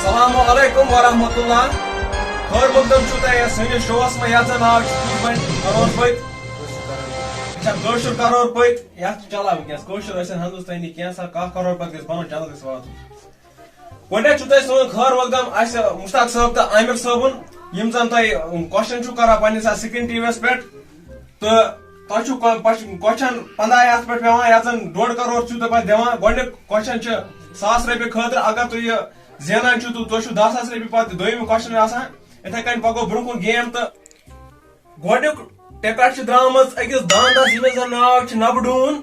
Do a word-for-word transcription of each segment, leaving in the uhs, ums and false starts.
السلام علیکم ورحمۃ اللہ۔ خٲر مقدم چھُو تۄہہِ یَتھ سٲنِس شووَس منٛز، یَتھ زَن ناو چھُ کٲشِر کرور پٔتۍ۔ اچھا، کٲشُر کرور پٔتۍ، یَتھ چھُ چلان وٕنکیٚس۔ کٲشُر ٲسِن ہندوستٲنی، کینٛہہ سا کانٛہہ کرور پٔتۍ گژھِ بَنُن، چنٛدٕ گژھِ واتُن۔ گۄڈٕنٮ۪تھ چھُو تۄہہِ سون خٲر مقدم اَسہِ مشتاق صٲب تہٕ عامر صٲبُن، یِم زَن تۄہہِ question چھُو کران پنٛنِس اَتھ سِکرین ٹی وی یَس پٮ۪ٹھ۔ تہٕ تۄہہِ چھُو کو-، پش-، question پنٛداہ یَتھ پٮ۪ٹھ پٮ۪وان، یَتھ زَن ڈۄڈ کرور چھُو تۄہہِ پَتہٕ دِوان۔ گۄڈٕنیُک question چھُ ساس رۄپیہِ خٲطرٕ، اگر تُہۍ یہِ زینان چھُو تہٕ تۄہہِ چھُو دَہ ساس رۄپیہِ پَتہٕ دوٚیِمہِ question آسان۔ یِتھَے کٔنۍ پَکو برٛونٛہہ کُن game تہٕ گۄڈٕنیُک ٹِکٹ چھِ درٛامٕژ أکِس داندَس، ییٚمِس زَن ناو چھُ نَبہٕ ڈوٗن۔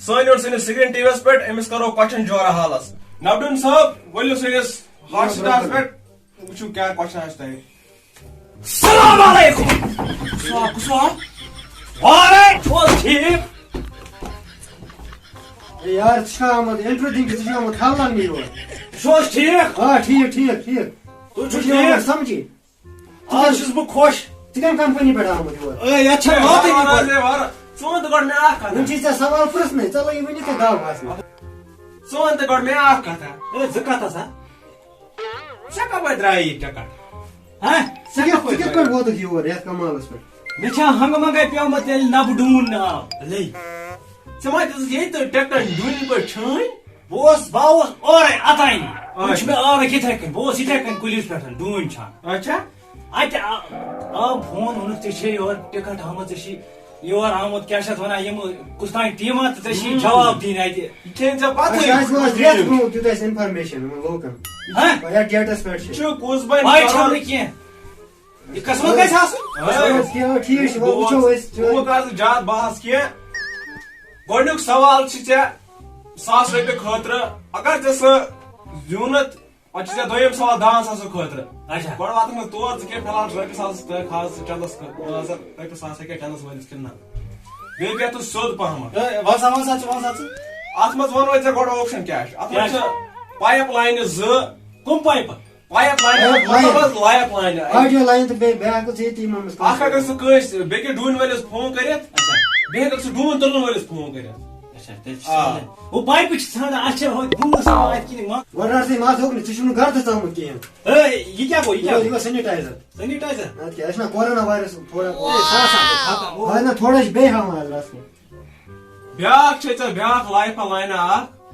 سٲنۍ یور سٲنِس سِکرین ٹی وی یَس پٮ۪ٹھ، أمِس کَرو question جورا حالَس۔ نَبہٕ ڈوٗن صٲب، ؤلِو سٲنِس ہاٹ سٹارَس پٮ۪ٹھ، وٕچھِو کیٛاہ question آسہِ تۄہہِ۔ السلام علیکم۔ سا کُس آو؟ وعلیکم، چھُو حظ ٹھیٖک؟ اے یار، ژٕ چھُکھ آمُت انٹرویو دِنہٕ کِنہٕ ژٕ چھُکھ آمُت کھالناونہِ یور؟ ژٕ چھُکھ حظ ٹھیٖک؟ آ، ٹھیٖک، ٹھیٖک، ٹھیٖک۔ تُہۍ چھِو ژٕ چھُکھ ٹھیٖک؟ آمُت سمجھی؟ آز چھُس بہٕ خۄش۔ ژٕ کَمہِ کمپنی پٮ۪ٹھ آمُت یور؟ اے، یَتھ چھَنہٕ واتٲنی وَن حظ، گۄڈٕ۔ اے، وَن۔ ژٕ وَن تہٕ گۄڈٕ مےٚ اَکھ کَتھ۔ وۄنۍ چھُے ژےٚ سوال پرٛژھنَے، ژےٚ لَگی وٕنہِ تہِ دَو پھَسنَس۔ ژٕ وَن تہٕ گۄڈٕ مےٚ اَکھ کَتھا۔ اے، زٕ کَتھ ہسا۔ ژےٚ کَپٲرۍ درٛایی یہِ ٹِکٹ؟ ہہ؟ ژٕ ژےٚ کِتھ، ژٕ کَپٲرۍ کِتھ درٛایی؟ پٲٹھۍ ووتُکھ یور یَتھ کمالَس پٮ۪ٹھ؟ مےٚ چھا ہنٛگہٕ منٛگَے پیوٚمُت ییٚلہِ نَبہٕ ڈوٗن نہٕ آو؟ لے۔ ژےٚ ما دِژٕتھ ییٚتہِ ٹِکٹَن ڈوٗنہِ پٲٹھۍ چھٲنۍ؟ بہٕ اوسُس، بہٕ آوُس اورَے اَتانۍ۔ وٕچھ اچھا۔ مےٚ عارق یِتھَے کٔنۍ، بہٕ اوسُس یِتھَے کٔنۍ کُلِس پٮ۪ٹھ ڈوٗنۍ چھانان۔ اچھا۔ اَتہِ آ-، آو فون، ووٚنُکھ، "ژےٚ چھے یور ٹِکٹ آمٕژ، ژےٚ چھی یور آمُت، کیٛاہ چھِ اَتھ وَنان، یِم کُس تام ٹیٖما تہٕ ژےٚ چھی ہُم۔ جواب دِنۍ اَتہِ۔" یہِ چھے ژےٚ پَتہٕ اَسہِ آسہِ وۄنۍ رٮ۪تھ گوٚمُت دیُت اَسہِ information یِمَن لوٗکَن۔ ہہ؟ یَتھ ڈیٹَس پٮ۪ٹھ چھِ۔ یہِ چھُ کُس بَنہِ پَے کَران؟ چھَم نہٕ کینٛہہ۔ یہِ قٕسمت گژھِ آسُن۔ اَسہِ اوس کینٛہہ، ٹھیٖک چھُ، وۄنۍ وٕچھو أسۍ۔ بہٕ کَرٕ نہٕ زیادٕ بحث کینٛہہ۔ گۄڈٕنیُک سوال چھُ ژےٚ ساس رۄپیہِ خٲطرٕ۔ اگر ژےٚ سُہ زیوٗنُتھ، پتہٕ چھُ ژےٚ دوٚیِم سوال دَہَن ساسَن خٲطرٕ۔ اچھا۔ گۄڈٕ واتَکھ نہٕ تور، ژٕ کینٛہہ، فی الحال رۄپیہِ ساس تہٕ خاص ژٕ چَندَس خٲ-، مان ژٕ رۄپیہِ ساس ہیٚکیٛاہ چَندَس وٲلِتھ کِنہٕ نہ؟ بیٚیہِ بیٚہہ ژٕ سیوٚد پَہمَتھ۔ اے، وَن سا، وَن سا، ژٕ وَن سا، ژٕ۔ اَتھ منٛز وَنوے ژےٚ گۄڈٕ option کیٛاہ چھُ۔ اَتھ منٛز کیٛاہ چھِ چھُ؟ پایِپ لاینہِ زٕ۔ کٕم پایپہٕ؟ پایِپ لاینہِ، پایِپ لاین۔ مطلب حظ لایِپ لاینہِ۔ آڈیو لاین تہٕ بیٚیہِ بیٛاکھ ٲس ییٚتی یِمَن منٛز اَکھ کَتھ۔ ہٮ۪کَکھ ژٕ کٲنٛسہِ بیٚکِس ڈوٗنۍ وٲلِس فون کٔرِتھ، اچھا۔ بیٚیہِ ہٮ۪کَکھ ژٕ ڈوٗنۍ تُلَن وٲلِس فون کٔرِتھ۔ اچھا، تیٚلہِ چھِ آ۔ سہلٕے۔ ہُہ پایپہٕ چھِ ژھانٛڈان، اَتھ چھِ ہُہ بوٗنٛگَس یِوان اَتہِ کِنہٕ ما-، وۄنۍ رَٹ ژٕ، مَس ہیوٚک نہٕ، ژٕ چھُکھ نہٕ گَرٕ تہِ ژامُت کِہیٖنۍ۔ ہے، یہِ کیٛاہ گوٚو؟ یہِ کیٛاہ یہِ گوٚو؟ اوس sanitizer۔ Sanitizer؟ اَدٕ کیٛاہ، اَسہِ چھُنہ corona virus تھوڑا بہت۔ ہے، سُہ ہسا چھُ ختم۔ وۄنۍ نہ، تھوڑا چھِ بیٚیہِ ہاوان آز رَسمٕے۔ بیٛاکھ چھے ژےٚ بیٛاکھ لایفا لاینہ اَکھ،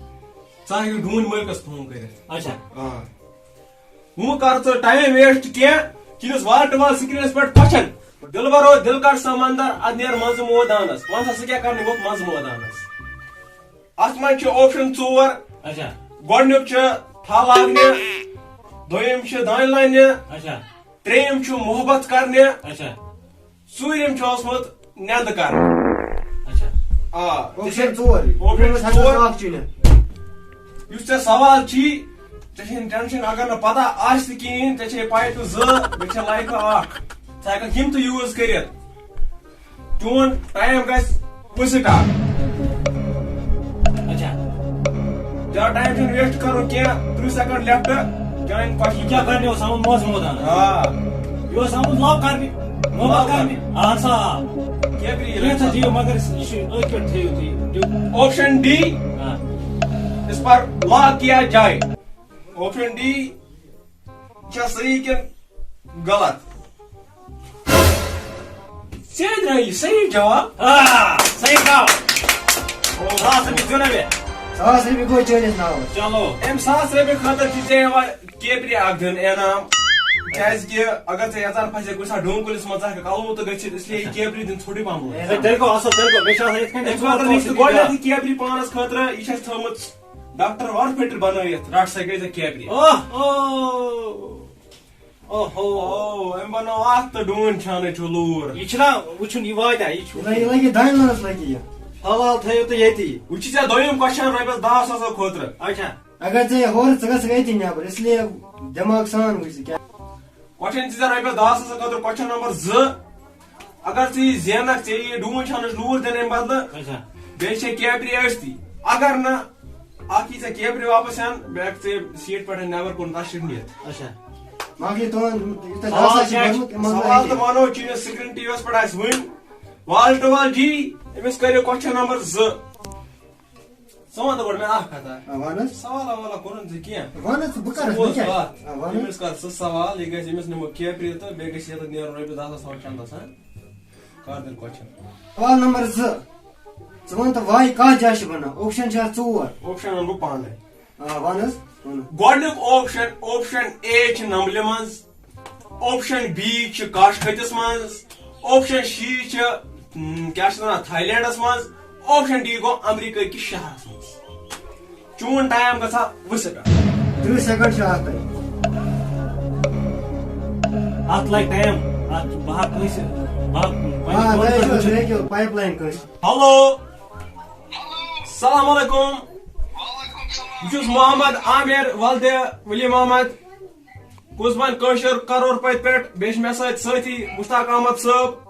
ژٕ ہیٚکَکھ ڈوٗنۍ مٲلکَس فون کٔرِتھ۔ اچھا۔ آ۔ وۄنۍ کر ژٕ time waste کینٛہہ، چٲنِس wall to wall screenس پٮ۪ٹھ question۔ دلبرو دلکش سمندر، ادٕ نیر منٛزٕ مٲدانس۔ وَن سا، ژٕ کیٛاہ کرنہِ ووٚتھ منٛزٕ مٲدانس؟ اتھ منٛز چھِ option ژور۔ اچھا۔ گۄڈٕنیُک چھُ پھل لاگنہِ، دوٚیِم چھِ دانہِ لوننہِ، اچھا۔ ترٛیٚیِم چھُ محبت کرنہِ، اچھا۔ ژوٗرِم چھُ اوسمُت نیٚنٛدٕ کرنہِ۔ اچھا۔ آ، option ژور۔ option یِمن منٛز ہسا ژور۔ چھُ اکھ چُنِتھ۔ یُس ژےٚ سوال چھی، ژےٚ چھے نہٕ tension، اگر نہٕ پتہ آسہِ تہِ کِہیٖنۍ، ژےٚ چھے پایپہٕ زٕ، مےٚ چھے لایفہٕ اکھ۔ ژٕ ہٮ۪ککھ یِم تہِ use کٔرِتھ۔ چون time گژھِ وۄنۍ start۔ اچھا۔ زیادٕ time چھُنہٕ waste کرُن کینٛہہ، ترٕٛہ second left۔ چانہِ question۔ یہِ کیٛاہ کرنہِ اوس آمُت موزٕ مٲدان؟ آ۔ یہِ اوس آمُت love کرنہِ، محبت love کرنہِ۔ کرنہِ۔ اہن سا، آ۔ کیپری کینٛہہ تہِ دِیِو، مگر یہِ چھُ أتھۍ پٮ۪ٹھ تھٲیِو تُہۍ۔ option D۔ آ۔ اس پر lock کیا جائے۔ option D چھا صحیح کِنہٕ غلط؟ ژےٚ درٛایی صحیح جواب۔ آ، صحیح جواب۔ او۔ ساس رۄپیہِ دیُن مےٚ۔ ساس رۄپیہِ گوٚو چٲنِس ناوَس۔ چلو۔ اَمہِ ساس رۄپیہِ خٲطرٕ چھِ ژےٚ یِوان کیپری اَکھ دِنہٕ انعام۔ کیٛازِ کہِ اگر ژےٚ یَژان پھَسہِ کُنہِ ساتہٕ ڈوٗنۍ کُلِس منٛز، ژٕ ہٮ۪کَکھ اَلہٕ وُتہٕ گٔژھِتھ، اس لیے یہِ کیپری دِنۍ ژھوٚٹٕے پَہَم۔ ہے، تیٚلہِ گوٚو اَصٕل، تیٚلہِ گوٚو۔ مےٚ چھِ آسان یِتھ کٔنۍ اَمہِ خٲطرٕ نِش ژٕ گۄڈٕنٮ۪تھٕے کیپری پانَس خٲطرٕ، یہِ چھِ اَسہِ تھٲومٕژ ڈاکٹر وارفیٹر بنٲیِتھ، رٹ سا گٔے ژےٚ کیپری۔ اوہ، اوہ۔ اوہو۔ او، أمۍ بنٲو اَتھ تہٕ ڈوٗنۍ چھانٕچ چھُ لوٗر۔ یہِ چھُنہ وٕچھُن، یہِ واتیٛا، یہِ چھُ یہِ لگہِ، یہِ لگہِ دانہِ لونَس لگہِ یہِ۔ حلال تھٲیِو تُہۍ ییٚتی۔ وٕچھِ ژےٚ دوٚیِم question رۄپیَس دَہ ساسو خٲطرٕ۔ اچھا۔ اگر ژےٚ یہِ ہورٕ، ژٕ گژھکھ أتی نٮ۪بر، اس لیے دٮ۪ماغ سان وٕچھ ژٕ کیٛاہ۔ question چھِ ژےٚ رۄپیَس دَہ ساسو خٲطرٕ، question number زٕ۔ اگر ژٕ یہِ زینکھ، ژےٚ یی ڈوٗنۍ چھانٕچ لوٗر دِنہٕ اَمہِ بدلہٕ۔ اچھا۔ بیٚیہِ چھےٚ کیپری ٲستی۔ اگر نہٕ، اکھ یی ژےٚ کیپری واپس ہٮ۪نہٕ، بیٚیہِ ہٮ۪کھ ژٕ یہِ سیٖٹ پٮ۪ٹھ نٮ۪بر کُن تَشریٖف نِتھ۔ اچھا۔ باقٕے تُہُنٛد یُس تۄہہِ سوال دَہ ساس چھِ کیٛاہ چھُ؟ بوٚرمُت، یِمن سوال منٛز تہٕ وَنو چٲنِس screen ٹی وی یَس پٮ۪ٹھ آسہِ وٕنۍ۔ وال ٹُو وال جی، أمِس کٔرِو question number زٕ۔ ژٕ وَن تہٕ گۄڈٕ مےٚ اَکھ کَتھا۔ آ، وَن حظ۔ سوالہ والہ کوٚرُن ژےٚ کینٛہہ؟ وَن حظ ژٕ، بہٕ کَرَس نہٕ بوز کینٛہہ۔ کَتھ۔ آ، وَن حظ۔ أمِس کَر ژٕ سوال، یہِ گژھِ أمِس نِمو کیپرِ تہٕ بیٚیہِ گژھِ یَتَتھ نیرُن رۄپیہِ دَہ ساس ہاوُن چَندَس، ہاں؟ کَر تیٚلہِ question۔ سوال نمبر زٕ۔ ژٕ وَن تہٕ واے کَتھ جایہِ چھِ بَنان؟ option چھِ اَتھ ژور۔ option وَنہٕ بہٕ پانَے۔ آ، وَن حظ، وَن۔ گۄڈٕنیُک option، option A چھِ نمبلہِ منٛز، option B چھِ کاش کھٔتِس منٛز، option C چھِ، م، کیٛاہ چھِ وَنان، تھاے لینڈَس منٛز، option D گوٚو امریکہ کِس شہرَس منٛز۔ چون time گژھا وٕسِٹھ۔ ترٕٛہ second چھِ اَتھ تۄہہِ۔ اَتھ لَگہِ time، اَتھ بہٕ ہا کٲنٛسہِ، بہٕ ہا آ، وۄنۍ تۄہہِ چھُو، تۄہہِ چھُو pipeline کٲنٛسہِ۔ ہیلو۔ السلام علیکم۔ بہٕ چھُس محمد عامر ولدِ ولی محمد۔ کُس بَنہِ کٲشُر کرور پتہِ پٮ۪ٹھ؟ بیٚیہِ چھِ مےٚ سۭتۍ سٲتھی مشتاق احمد صٲب۔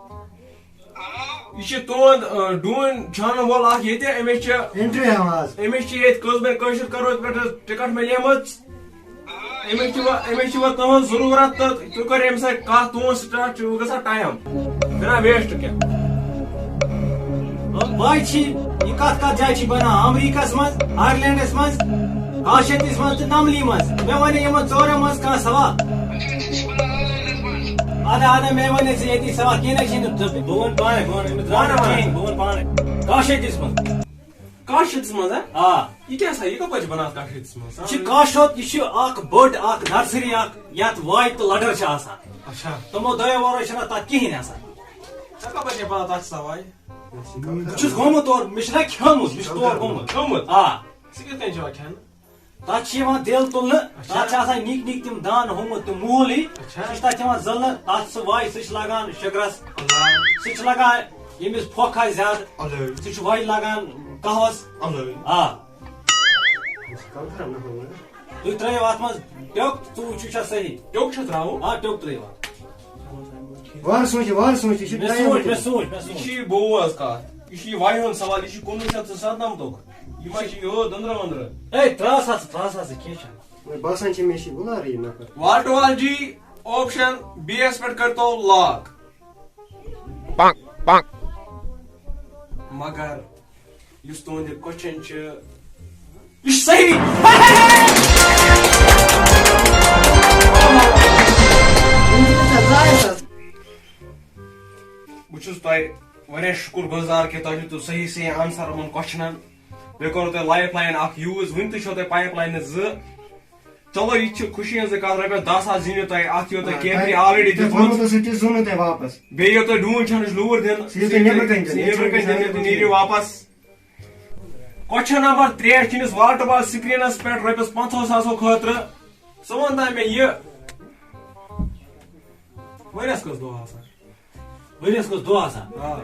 یہِ چھُ تُہُنٛد، آ، ڈوٗنۍ چھانَن وول اکھ ییٚتہِ۔ أمِس چھِ، entry ہٮ۪وان آز۔ أمِس چھِ ییٚتہِ کُس بَنہِ کٲشُر کرور پٮ۪ٹھ ٹکٹ میلیمٕژ۔ أمِس چھِ وۄنۍ، أمِس چھِ وۄنۍ تُہٕنٛز ضروٗرت تہٕ تُہۍ کٔرِو أمِس سۭتۍ کَتھ، تُہُنٛد start چھُ گژھان time۔ بِنا waste کینٛہہ۔ وۄنۍ چھِ یہِ کَتھ کَتھ جایہِ چھِ بَنان؟ امریکہس منٛز، آیرلینڈس منٛز، کاشتِس منٛز تہٕ نملی منٛز۔ مےٚ وَنے یِمن ژورن منٛز کانٛہہ سوال۔ اَدٕ، اَدٕ، مےٚ وَنے ژےٚ ییٚتی سوال، کینٛہہ نہ چھُنہٕ، ژٕ، بہٕ وَنہٕ پانَے، بہٕ وَنہٕ أمِس پانَے؟ رانٛگہٕ کِہیٖنۍ، بہٕ وَنہٕ پانَے۔ کاشتِس منٛز۔ کاشتِس منٛز، ہا؟ آ۔ یہِ کیٛاہ سا، یہِ کپٲرۍ چھِ بنان کاشتِس منٛز؟ یہِ چھِ کاشت، یہِ چھِ اکھ بٔڑ اکھ nursery اکھ، یتھ واے تہٕ لڈر چھِ آسان۔ اچھا۔ تِمو دۄیو ورٲے چھُنہٕ تتھ کِہیٖنۍ آسان۔ ژےٚ کپٲرۍ چھےٚ پتہ تتھ چھِ آسان واے؟ بہٕ چھُس گوٚمُت تور، مےٚ چھُنہ کھیوٚمُت، مےٚ چھُ تور گوٚمُت۔ کھیوٚمُت؟ آ۔ سُہ کِتھ کٔنۍ چھُ یِوان کھٮ۪نہٕ؟ تتھ چھِ یِوان دِل تُلنہٕ، اچھا۔ تتھ چھِ آسان نِکۍ نِکۍ تِم دانہٕ ہومُت تِم موٗل ہی۔ اچھا۔ سُہ چھِ تتھ یِوان زٕلنہٕ، تتھ سُہ واے، سُہ چھِ لگان شُگرس۔ اللہ۔ سُہ چھِ لگان ییٚمِس پھۄکھ آسہِ زیادٕ۔ اللہ۔ سُہ چھِ واے لگان قہوس۔ اللہ۔ آ۔ تُہۍ ترٛٲیِو اَتھ منٛز ٹیوٚک، ژٕ وٕچھِو چھا صحیح۔ ٹیوٚک چھا ترٛاوُن؟ آ، ٹیوٚک ترٛٲیِو اَتھ۔ وارٕ سونٛچِو، وارٕ سونٛچِو، یہِ چھُ مےٚ time سونٛچ، تہِ۔ مےٚ سونٛچ، مےٚ یہِ سونٛچ۔ چھُ یہِ بوز کَتھ، یہِ چھُ یہِ واریُہَن سوال، یہِ چھُ کُنوُہ شیٚتھ تہٕ سَتنَمتُک، یہِ ما چھُ یہِ ہُہ دٔنٛدرٕ ؤنٛدرٕ؟ اے، ترٛاوس اَتھ ژٕ، ترٛاوس اَتھ ژٕ، کینٛہہ چھُنہٕ۔ وۄنۍ باسان چھِ مےٚ چھِ وُلارٕے یہِ نفر۔ واٹہٕ وال جی، option B یَس پٮ۪ٹھ کٔرۍتو lock۔ مگر یُس تُہُنٛد یہِ question چھُ، یہِ چھُ صحیح۔ بہٕ چھُس تۄہہِ واریاہ شُکُر گُزار کہِ تۄہہِ دیُتوُ صحیح صحیح answer یِمَن questionن۔ بیٚیہِ کوٚروُ تۄہہِ lifeline اکھ use، وُنہِ تہِ چھو تۄہہِ pipeline زٕ۔ چلو، یہِ تہِ چھِ خوشی ہٕنٛزٕے کَتھ، رۄپیَس دَہ ساس زیٖنِو تۄہہِ، اَتھ یِیو تۄہہِ آ، کیپری تۄہہِ، already تۄہہِ دیُتمُت۔ ووٚنمُت اوس، یہِ تہِ زوٗنوُ تۄہہِ واپس۔ بیٚیہِ یِیو تۄہہِ ڈوٗنۍ چھَنٕچ لوٗر دِنہٕ، سُہ یِیو تۄہہِ نیٚبرٕ کَنہِ دِنہٕ، سُہ نیٚبرٕ کَنہِ دِنہٕ، تُہۍ نیٖرِو واپس۔ Question number ترٛےٚ چھِ أمِس واٹہٕ بال screenس پٮ۪ٹھ رۄپیَس پنٛژاہو ساسو خٲطرٕ۔ ژٕ وَن تہٕ مےٚ یہِ، ؤرِیَس کٔژ دۄہ آسان؟ ؤرِیَس کٔژ دۄہ آسان؟ آ۔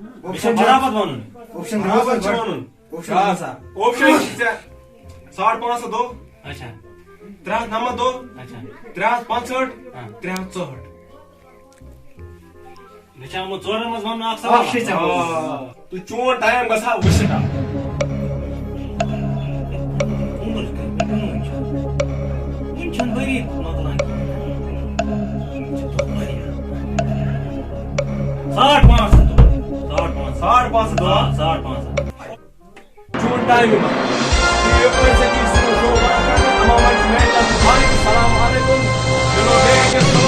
مےٚ چھا option چھا؟ برابر وَنُن؟ Option برابر چھُ وَنُن۔ Option آ۔ سا۔ Option چھِ ژےٚ ساڑ پانٛژھ ہَتھ دۄہ، اچھا۔ ترٛےٚ ہَتھ نَمَتھ دۄہ، اچھا۔ ترٛےٚ ہَتھ پانٛژہٲٹھ، آ۔ ترٛےٚ ہَتھ ژُہٲٹھ۔ مےٚ چھا آمُت ژورَن منٛز وَنُن اَکھ سوال؟ اَکھ چھُے ژےٚ آ۔ وَنُن۔ تہٕ چون time گژھِ ہا وٕسِٹھ۔ عمر کٔر مےٚ کٲم چھِ۔ وُنہِ چھَنہٕ ؤری مۄکلان کِہیٖنۍ۔ وُنہِ چھِ دۄہ واریاہ۔ ساڑ پانٛژھ ہَتھ دۄہ۔ ساڑ پانٛژھ ہَتھ۔ ساڑ پانٛژھ ہَتھ۔ آ، ساڑ پانٛژھ ہَتھ۔ چون time یِوان۔ تہٕ یہِ ٲسۍ أتی سون show وَنان۔ اَما وۄنۍ چھِ میٛانہِ طرفہٕ باقٕے۔ السلام علیکم۔ چلو، بیٚیہِ أکِس